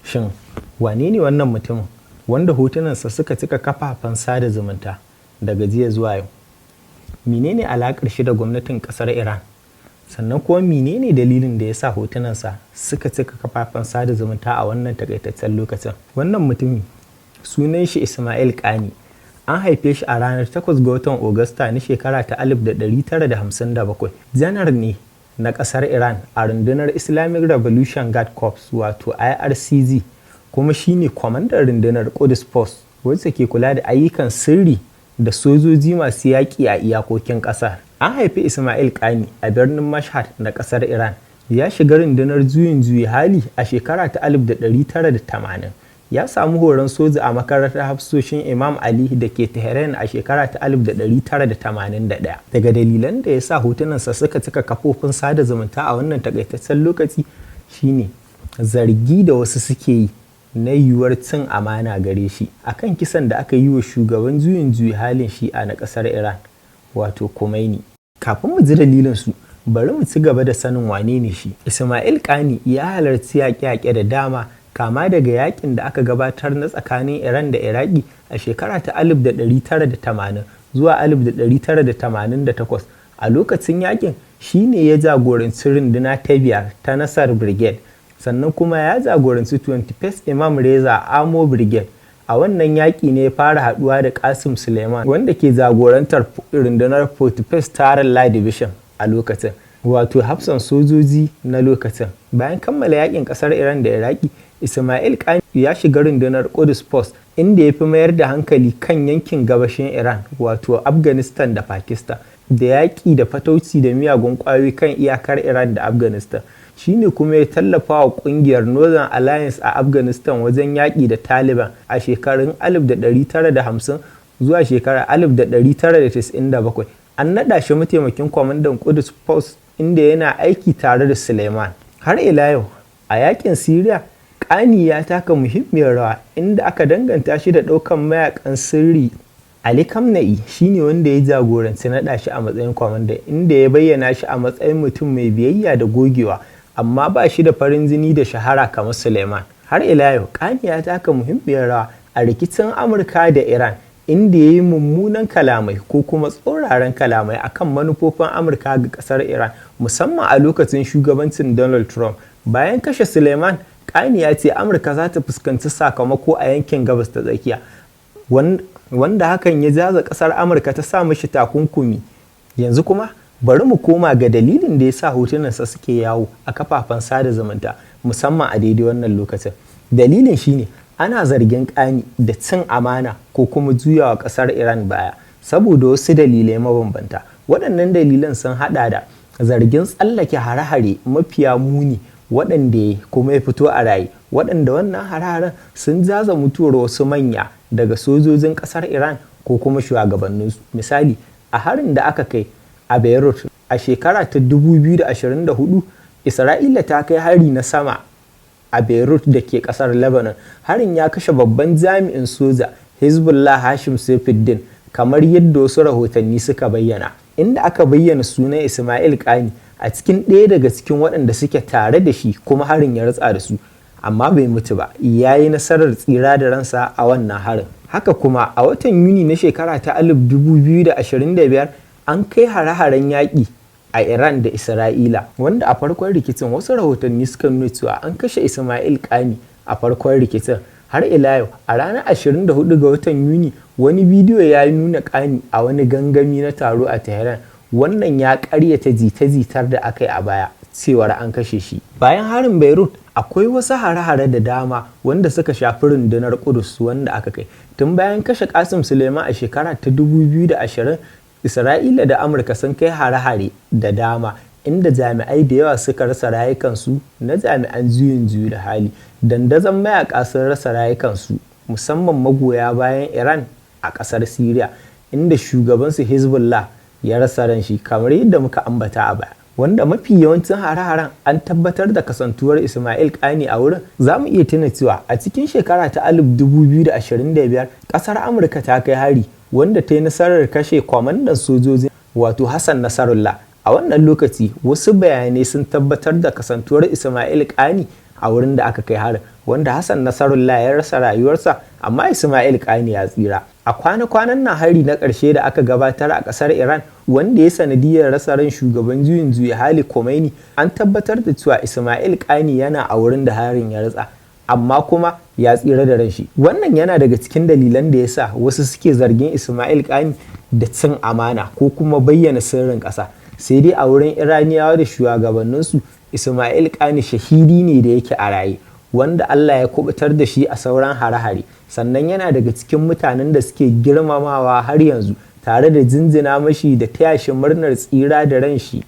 Shin wane ne wannan mutumin wanda hotunansa suka cika kafafen sada zumunta daga jiya zuwa yau? Menene alaƙar shi da gwamnatin ƙasar Iran? Sannan kuma menene dalilin da ya sa hotunansa suka cika kafafen sada zumunta a wannan takaitaccen lokacin? Wannan mutumi sunan shi Ismail Qaani. An haife shi a ranar 8 ga watan Agusta na shekara ta 1957. Janar ne na ƙasar Iran a rundunar Islamic Revolution Guard Corps, wato IRCG, kuma shine kwamandan rundunar Quds Force, wacce ke kula da ayyukan sirri da sojoji masu yaƙi a iyakokin ƙasar. An haifi Ismail Qaani a birnin Mashhad na ƙasar Iran. Ya shiga rundunar juyin juya hali a shekara ta 1980. Ya samu horon soja a makarantar hafsoshin Imam Ali da ke Tehran a shekara ta 1981. Daga dalilan da ya sa hotunansa suka cika kafofin sada zumunta a wannan takaitaccen lokaci shine zargi da wasu suke yi na yiwuwar cin amana gare shi akan kisan da aka yi wa shugaban juyin juya halin Shi'a na ƙasar Iran, wato Khomeini. Kafin mu ji dalilin su, bari mu ci gaba da sanin wane ne shi. Ismail Qaani ya halarci yaƙe-yaƙe da dama, kama daga yakin da aka gabatar na tsakanin Iran da Iraki a shekara ta 1980 zuwa 1988. A lokacin yakin shi ne ya jagoranci runduna ta biyar ta Nasar Brigade, sannan kuma ya jagoranci 21st Imam Reza Armored Brigade. A wannan yaƙi ne ya fara haɗuwa da Qasim Suleiman, wanda ke jagorantar rundunar 41st Tarallah Division a lokacin, wato hafsan sojoji na lokacin. Bayan kammala yakin kasar Iran da Iraki, Ismail Qaani ya shiga rundunar Quds Force, inda ya fi mayar da hankali kan yankin gabashin Iran, wato Afghanistan da Pakistan, da yaƙi da fatauci da miyagun ƙwayoyi kan iyakar Iran da Afghanistan. Shine kuma ya tallafa wa ƙungiyar Northern Alliance a Afghanistan wajen yaƙi da Taliban a shekarun 1950 zuwa shekarar 1997. An naɗa shi mataimakin kwamandan Quds Force, inda yana aiki tare da Suleiman. Har ila yau, a yakin Syria, Qaani ya taka muhimmiyar rawa, inda aka danganta shi da ɗaukan mayakan sirri. Ali Khamenei shine wanda ya jagoranci naɗa shi a matsayin kwamanda, inda ya bayyana shi a matsayin mutum mai biyayya da gogewa, amma ba shi da farin jini da shahara kamar Suleiman. Har ila yau, Qaani ya taka muhimmiyar rawa a rikicin Amurka da Iran, inda ya yi mummunan kalamai ko kuma tsauraran kalamai akan manufofin Amurka ga kasar Iran, musamman a lokacin shugabancin Donald Trump. Bayan kashe Suleiman, Qaani ya ce Amurka za ta fuskanci sakamako a yankin Gabas ta Tsakiya, wanda hakan ya jaza kasar Amurka ta sa mishi takunkumi. Yanzu kuma bari mu koma ga dalilin da ya sa hotunansa suke yawo a kafafen sada zumunta, musamman a daidai wannan lokacin. Dalilin shine ana zargin Qaani da cin amana ko kuma juyawa kasar Iran baya saboda wasu dalilai mabambanta. Waɗannan dalilan sun hada da zargin tsallake hare-hare mafiya muni waɗanda ya kuma ya fito a raye, waɗanda wannan hare-haren sun jaza mutuwar wasu manya daga sojojin ƙasar Iran ko kuma shugabanninsu. Misali, a harin da aka kai a Beirut a shekara ta 2024, Isra'ila ta kai hari na sama a Beirut da ke kasar Lebanon. Harin ya kashe babban jami'in soja Hezbollah Hashim Saifuddin, kamar yadda wasu rahotanni suka bayyana, inda aka bayyana sunan Ismail Qaani a cikin ɗaya daga cikin waɗanda suke tare da shi kuma harin ya ratsa da su, amma bai mutu ba, ya yi nasarar tsira da ransa a wannan harin. Haka kuma, a watan Yuni na shekara ta 2025, an kai hare-haren yaƙi a Iran da Isra'ila, wanda a farkon rikicin wasu rahotanni suka nuna cewa an kashe Ismail Qaani a farkon rikicin. Har ila yau, a ranar 24 ga watan Yuni, wani bidiyo ya nuna Qaani a wani gangami na taro a Tehran. Wannan ya karyata jita-jitar da aka yi a baya cewar an kashe shi. Bayan harin Beirut, akwai wasu hare-hare da dama wanda suka shafi rundunar Kudus wanda aka kai. Tun bayan kashe Qasim Suleiman a shekara ta 2020, Isra'ila da Amurka sun kai hare-hare da dama, inda jami'ai da yawa suka rasa rayukansu na jami'an juyin juya da hali. Dandazon mayaka sun rasa rayukansu, musamman magoya bayan Iran a ƙasar Syria, inda shugabansu Hezbollah ya rasa ran shi, kamar yadda muka ambata a baya, wanda mafi yawancin hare-haren an tabbatar da kasantuwar Ismail Qaani a wurin. Za mu iya tuna cewa a cikin shekara ta 2025, ƙasar Amurka ta kai hari wanda ta yi nasarar kashe kwamandan sojojin, wato Hassan Nasarullah. A wannan lokaci wasu bayanai sun tabbatar da kasantuwar Ismail Qaani. a wurin da aka kai harin, wanda Hassan Nasarullah ya rasa rayuwarsa, amma Ismail Kani ya tsira. A kwana-kwanan nan, hari na ƙarshe da aka gabatar a ƙasar Iran, wanda ya sanadiyar rasa ran shugaban juyin juya hali Khomeini, an tabbatar da cewa Ismail Kani yana a wurin da harin ya ritsa, amma kuma ya tsira da ran shi. Wannan yana daga cikin dalilan da ya sa wasu suke zargin Ismail Kani da cin amana ko kuma bayyana sirrin ƙasa. Sai dai a wurin Iraniyawa da shugabanninsu, Ismail Kani shahidi ne da yake a raye, wanda Allah ya kubutar da shi a sauran hare-hare. Sannan yana daga cikin mutanen da suke girmamawa har yanzu, tare da jinjina mashi da taya shi murnar tsira da ran shi.